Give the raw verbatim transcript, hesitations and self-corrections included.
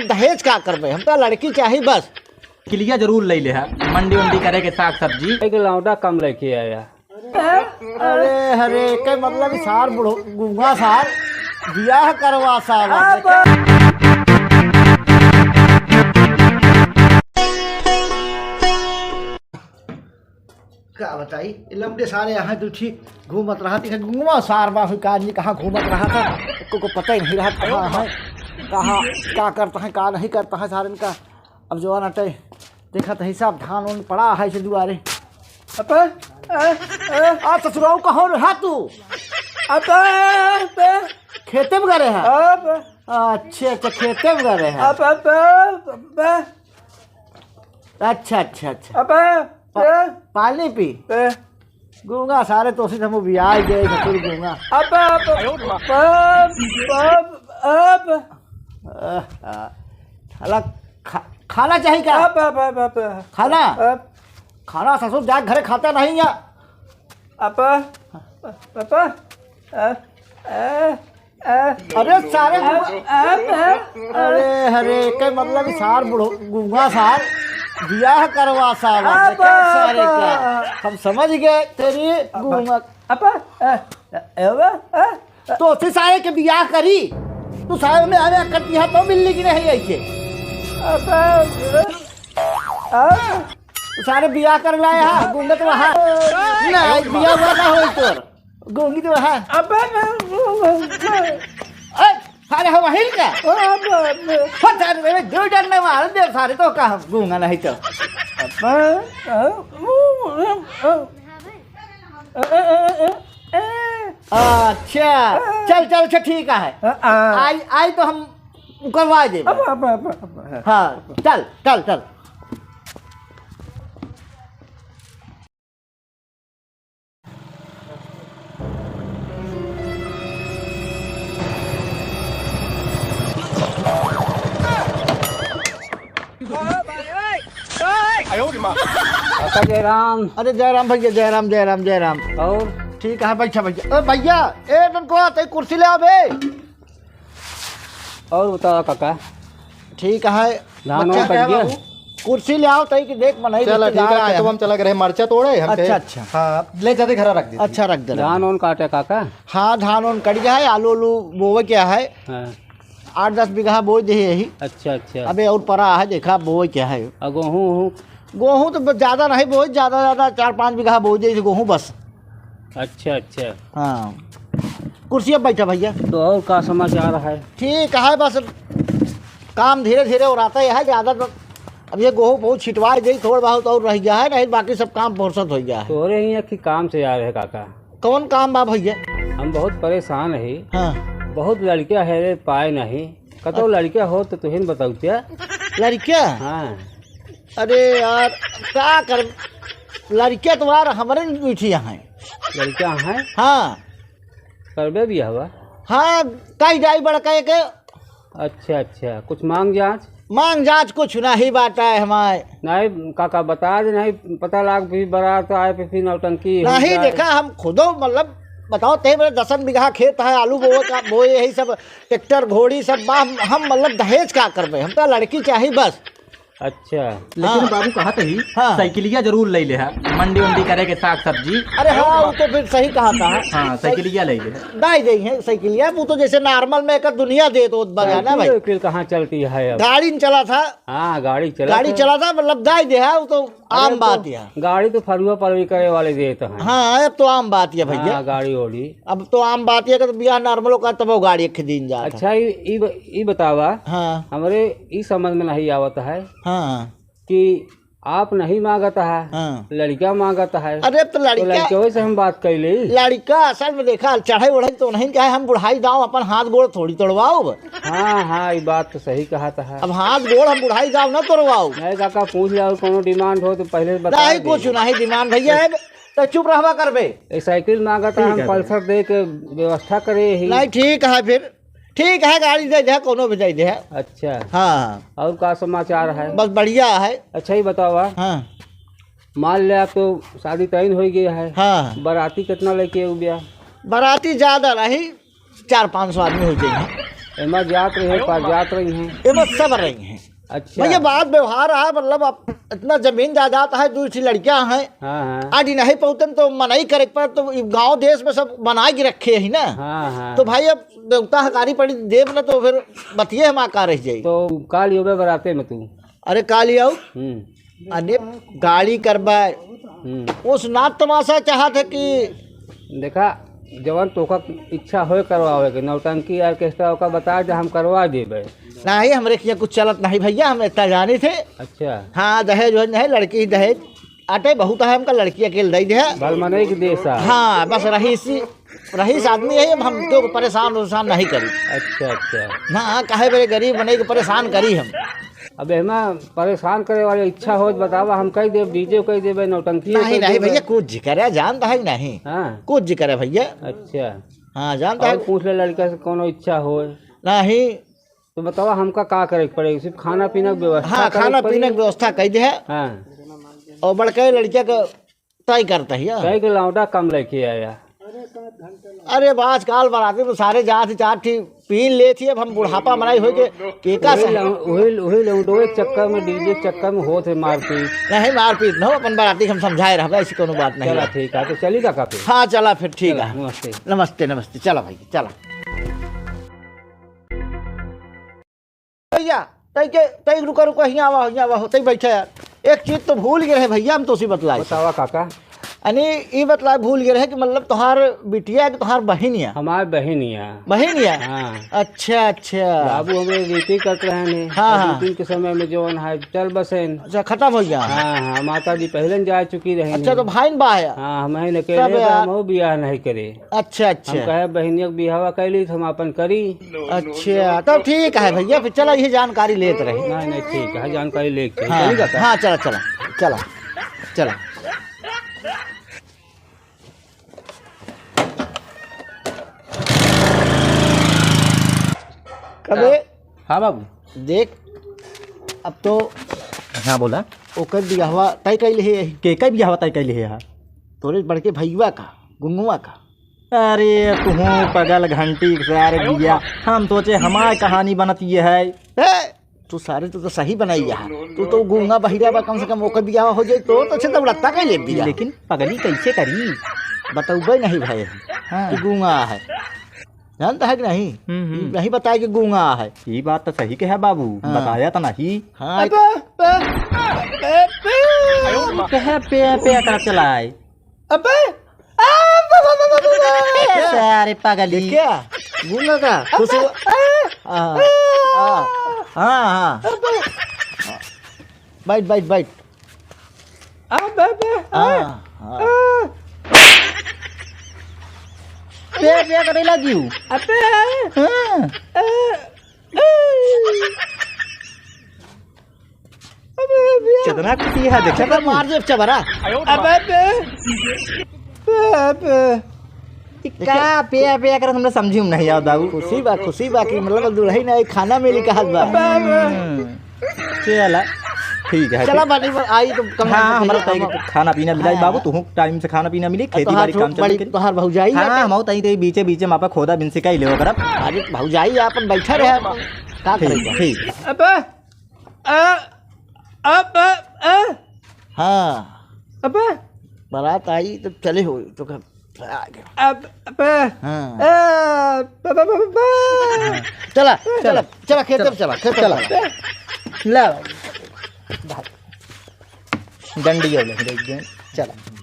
दहेज का करबे, हमका लड़की चाही बस। किलिया जरूर ले ले है, मंडी उंडी करे के साग सब्जी। एक लौंडा कम लेके आया। अरे हरे, के मतलब ई सार बुढ़ो, गूंगा सार, बियाह करवा साला। का बताई, ये लौंडे सारे यहाँ तो ठीक घूमत रहत है, घूमा सार बा, का आदमी कहाँ घूमत रहत है, को, को पता ही नहीं रहत कहाँ है, कहाँ का करता है, का नहीं करता है सारन का। अब जवान अटे, देखत है सब धान उन पड़ा है से दुआरे। अबे, ए, ए। आ ससुराऊ कहाँ रहा तू? अबे, अबे। खेते में गए है? अब। अच्छा, अच्छा, खेते में गए है। अब, अब, अब। अच्छा, अच्छा, अच्छा। अबे, पा-, ए। पानी पी। ए। गूंगा सारे तो उसी से हम बियाह गए, ससुर गूंगा। अब, अब, अब, अब, अब। आह, आह। साला खा-, खाना चाहिए क्या? अब, अब, अब, अब। खाना? अब। खाना ससुर जाके घरे खाता नहीं है। अब, अब, अ, अ, अ। अरे सारे अब, अब, अब। अरे हरे, के मतलब ई सार बुढ़ो, गूंगा सार, बियाह करवा साला, अब, देखे सारे अब। का। हम समझ गए तेरी अब, गूंगा। अब, अ, अ, अब, अ, तो उसी सारे के बियाह करी, तू सारे में आवे करती है तो मिलने की नहीं आई के। अब, अब, अब। सारे बियाह कर लाए हा, गूंगा तो वहाँ। नहीं, बियाह हुआ ना होई तोर। गूंगी तो वहाँ। अबे, मैं, मैं, मैं, मैं। ए, सारे हम हिल का? अबे, अबे। हो सारे, रे, दो डंडे मार दे सारे तो का हम गूंगा नहीं तो। अबे, अ, अ, अ, अ, अ, अ, अ। अच्छा, चल, चल, अच्छा, ठीक है। अ, अ। आई, आई तो हम करवा देबे। अब, अब, अब, अब, हाँ। हाँ, चल, चल, चल। काका जयराम। अरे जयराम भैया, जयराम, जयराम, जयराम। और? ठीक है, बैठा भैया। ए भैया, ए ननको, तई कुर्सी ले आ बे। और बताओ काका। ठीक है। धान बच्चा वान कट गया? बाबू? कुर्सी ले आओ तई कि देख मनई चला, रिश्तेदार ठीक है, आए तो हैं। हम चला गए रहे मरचा तोड़े, हम अच्छा, कहे, अच्छा। हाँ, ले जाते घर रख दीजिए। अच्छा, रख दे, रख दे। धान वान काटे काका? हाँ, धान वान कट गया है, आलू उलू बोवे क्या है? हाँ। आठ दस बीघा बोई दे यही। अच्छा, अच्छा। अबे और परा है, देखा बोवे क्या है। आ, गेहूं वहूं? गेहूं तो ब-, ज्यादा नहीं बोई, ज्यादा, ज्यादा चार पाँच बीघा बोई दे गेहूं बस। अच्छा, अच्छा। हाँ। कुर्सी अब बैठा भैया। तो और का समाचार है? ठीक है, बस काम धीरे धीरे हो रहा है, ज्यादा तो अब ये गेहूं बहुत छिटवा दे, थोड़ा बहुत और रह गया है, नहीं बाकी सब काम फुर्सत हो गया है। तोरे ही एक ही काम से आ रहे काका। कौन काम बा भैया? हम बहुत परेशान ही। हाँ। बहुत लड़किया है रे, पाए नहीं। कतौ अच्छा। लड़किया हो तो तुहिन बताऊ क्या? लड़किया? हाँ। अरे यार, का कर, लड़किया तो यार हमरे बैठी हैं। लड़किया हैं? हाँ। करबे बियाहवा? हाँ, कई जाई बड़का एक। अच्छा, अच्छा, कुछ मांग जांच? मांग जांच कुछ नहीं बात है हमारे। नहीं, काका बता दे, नहीं पता लाग फिर बारात आए पे फिर नौटंकी हो नहीं, जाए। देखा, हम खुदो मतलब बताओ, ते मेरे दसन बीघा खेत है, आलू बोए का, बोए यही सब, ट्रैक्टर, घोड़ी सब बा, हम, हम मतलब दहेज का करबे, हमका लड़की चाही बस। अच्छा, लेकिन हाँ। बाबू कहत ही, हाँ। साइकिलिया जरूर ले ले है, मंडी उंडी करे के साग सब्जी। अरे हाँ, वो तो फिर सही कहा था। हाँ, साइकिलिया ले ले। दाई दे है साइकिलिया, वो तो जैसे normal में एक दुनिया दे तो बजा ना भाई। साइकिल कहाँ चलती है अब? गाड़ी न चला था। हाँ, गाड़ी चला गाड़ी था। चला था, मतलब दाई दे है, वो तो अरे आम तो बात है। गाड़ी तो फरुआ परवी करे वाले देत हैं। हाँ, अब तो आम बात है भैया। हाँ, गाड़ी ओड़ी। अब तो आम बात है कि तो बियाह normal का तब वो गाड़ी एक दिन जात है। अच्छा, ई, ई ब-, ई बतावा, हाँ। हमरे ई समझ में नहीं आवत है हाँ। कि आप नहीं मांगत है, हाँ। लड़का मांगत है। अरे तो तो लड़का लड़के से हम बात कैली। लड़का असल में देखा, चढ़े उढ़े तो नहीं, चाहे हम बुढ़ाई दाव अपन हाथ गोड़ थोड़ी तोड़वाओ। हाँ, हाँ, ई बात तो सही कहा था। अब हाथ गोड़ हम बुढ़ाई जाओ ना तोड़वाओ। नहीं काका, पूछ ले, और कोनो demand हो तो पहले से बता नहीं, दे। कुछ नहीं demand भैया है, तो चुप रहवा करबे। ए, साइकिल मांगत है, ठीक हम है। Pulsar दे के व्यवस्था करे ही। नहीं, ठीक है फिर, ठीक है, गाड़ी दे दे, कोनो भी दे दे। अच्छा। हाँ। और का समाचार है? बस बढ़िया है। अच्छा, ई बतावा। हाँ। मान ले, आप तो शादी तय हो गया है। हाँ। बाराती कितना लेके आऊ बिया? बाराती ज्यादा नहीं, चार पाँच सौ आदमी हो जाएंगे। एमा जात रही है, पार जात रही हैं। एमा सब रही हैं। अच्छा। भैया, बात व्यवहार है, मतलब, अब इतना जमीन जायदाद है, दो ठी लड़कियां हैं। हाँ, हाँ। आज नहीं पहुँचन तो मनई करे पर, तो ई गाँव देश में सब बना के रखे ही ना। हाँ, हाँ। तो भाई, अब देवता हकारी पड़ी देव ना, तो फिर बतिये हम का रह जाई। तो काल योबे बराते में तू। अरे, काल आओ। हम्म। अरे, गाड़ी करबा। हम्म। उस नाच तमाशा चाहत है कि देखा, जवन तोका इच्छा होए करवावे के, नौटंकी, ऑर्केस्ट्रा, ओका बता दे, हम करवा देबे। नहीं, हमरे किया कुछ चलत नहीं भैया, हम इतना जानी थे। अच्छा। हाँ, दहेज वहेज नहीं, लड़की ही दहेज आटे बहुत है, हमका लड़की अकेले दे दे। भल मनई के देश है। हाँ, बस रहीसी, रहीस आदमी है, अब हम तो परेशान उरेशान नहीं करी। अच्छा, अच्छा। ना, काहे बड़े गरीब मनई के परेशान करी हम। अब एमा परेशान करे वाले इच्छा हो तो बतावा, हम कह देब, डीजे कह देबे, नौटंकी नहीं, कह नहीं देबे। भैया, कुछ जिक्र है, जानता है कि नहीं? हाँ। कुछ जिक्र है भैया। अच्छा। हाँ, जानता और है। पूछ ले लड़का से कोनो इच्छा हो। नहीं। तो बतावा, हमका का करे के पड़ेगी? सिर्फ खाना पीना के व्यवस्था हाँ, करे के खाना पीना पड़ी। के व्यवस्था कह दे है। हाँ। और बड़के लड़किया का तय करता है यार। कहे के लौंडा कम लेके आया। अरे, अब आजकल बराती तो सारे जात ही चार ठी पीन लेत ही, अब हम बुढ़ापा मनाई होई के, के का वही सही? लौ-, वही, वही लौंडो के चक्कर में, डीजे के चक्कर में होत है मारपीट। नहीं, मारपीट न हो, अपन बराती के हम समझाए रहबे, ऐसी कोनो बात नहीं चला, है। ठीक है, तो चली का काफी? हाँ, चला फिर, ठीक चला, है। नमस्ते। नमस्ते, नमस्ते, चला भाई, चला। भैया, तई के, तई रुका, रुका, हियाँ आवा, हियाँ आवा, तई बैठा यार। एक चीज तो भूल गए रहे भैया, हम तोसी बतलाई। बतावा काका। अनी, ई बतला भूल गए रहे कि मतलब तोहार बिटिया है कि तोहार बहिन है? हमार बहिन है। बहिन है? हाँ। अच्छा, अच्छा। बाबू हमरे रीति करत रहे ने। हाँ, हाँ। रीति के समय में जौन है, चल बसेन। अच्छा, खत्म हो गया। हाँ, हाँ, माता जी पहले न जा चुकी रही अच्छा, हैं। तो भाई बा है? हाँ, हम ही न तब अकेले यार। हम बियाह नहीं करे। अच्छा, अच्छा। हम कहे, "बहिनिया के बियाहवा कैली, तो हम आपन करी।" अच्छा, तब ठीक है भैया, फिर चला, यही जानकारी लेत रही। नहीं, नहीं, ठीक है, जानकारी लेके हाँ, चली जाता। हाँ, चला, चला, चला, चला। कबे? हाँ बाबू। देख, अब तो हाँ, बोला। ओकर बियाहवा तय कैले है। के का बियाहवा तय कैले है? तोरे बड़के भैया का, गुंगुआ का। अरे, तुहूँ पगल घंटी के सारे बिया। हम सोचे हमार कहानी बनत ये है। ए, तू सारे, तू तो सही बनाई है। तू तो गूंगा बहिरा बा, कम से कम ओकर बियाह हो जाई तो, तो अच्छे दौड़ता कह ले बिया। लेकिन पगली कैसे करी? बतौबे नहीं भाई, हाँ। कि गूंगा है। जानता है कि नहीं? हम्म, हम्म। नहीं बताए कि गूंगा है। ये बात तो सही कहा बाबू, हाँ। बताया तो नहीं। हाँ। अबे, बे, बे, बे। कहे पे, पे कर चलाए। अबे, आ, बा, बा, बा। ए, सारे पागली। क्या? गूंगा का? खुशी हुआ? आ, आ, हाँ, हाँ। अबे। बैठ, बैठ, बैठ। अबे, अबे, आ, हाँ, हाँ। आ। बे, बे करे लगी हूँ। अबे। हाँ। आ, आ। अबे, अबे। कितना खुशी है, देखा अबे, बाबू? मार दे चबरा। अबे, अबे। अबे। का पे, पे करत हमने समझी हम नहीं यार बाबू। खुशी बा, खुशी बा कि मतलब दुल्हन आई, खाना मिली कहत बा। अबे, अबे। हम्म। चला, ठीक है, चला ठीक। बानी बा-, आई तो कम हाँ, से हमारा कम तय खाना पीना मिलाई हाँ। बाबू, तुहूँ टाइम से खाना पीना मिली, खेती तोहार बाड़ी काम चल बड़ी, रही। तोहार भौजाई हाँ, है। हम तई, तई बीचे, बीचे मापा खोदा बिन सिकाई लेवा करब। अरे भौजाई आपन बैठा रहे, का ठीक, करेगा? ठीक। अबे, आ, अब, आ, आ। हाँ। अब? बारात आई तो चले हो, तो कर, आ गया। अब, अब, हाँ। आ, ब, ब, ब, ब, ब। हाँ। चला, चला, चला, खेत में चला, खेत में चला। चला। ला। डंडी हो ले, देख दे। चला।